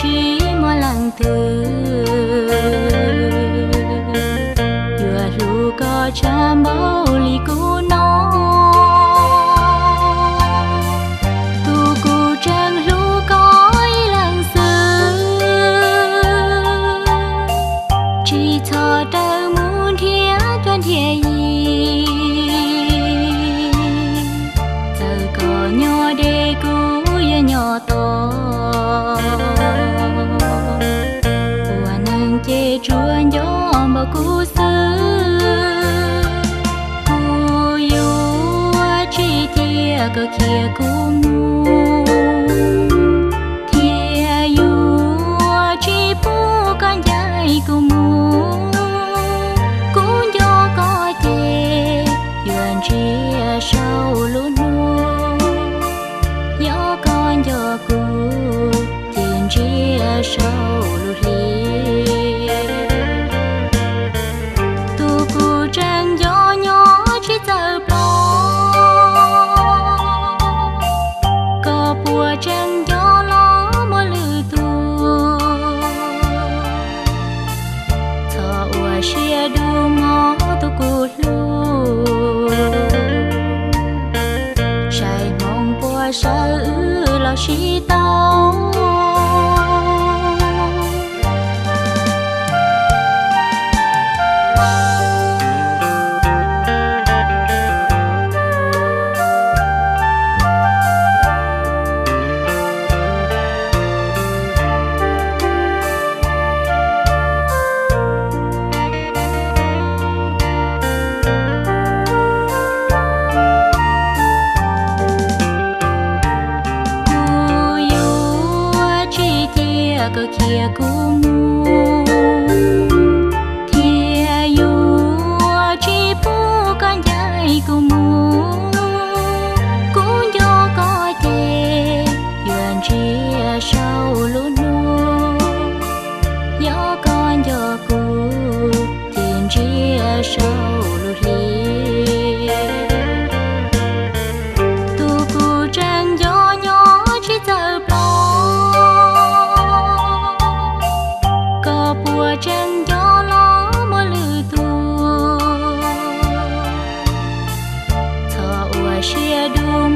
tsis muaj leej twg yuav hlub koj tshaj npaum li kuv no. Tus kuv tseem hlub koj ib leeg xwb, tsis txhob rawm mus nrhiav cuab nrhiav yig. Txawm koj nyob deb kuv yuav nyob tos, ua neeg ces tsuas nco npaum kuv xwb. Kuv yuav tsis cia koj khiav kuv mus, thiab yuav tsis pub koj ncaim kuv mus. Kuv nco koj ces yuav ntsia saum lub hnub, yog koj nco kuv ces ntsia saum lub hli. Tus kuv tseem nco nyob tsis txawj ploj, koj puas tseem nco los muaj lwm tus? Txhob ua siab dub mog tus kuv hlub, saib hmoov puas sawv wb los sib tau. Kuv yuav tsis cia koj khiav kuv mus, thiab yuav tsis pub koj ncaim kuv mus. Kuv nco koj ces yuav ntsia saum lub hnub, yog koj nco kuv ces ntsia saum lub hli. Tus kuv tseem nco nyob tsis txawj ploj, koj puas tseem nco los muaj lwm tus? Txhob ua siab dub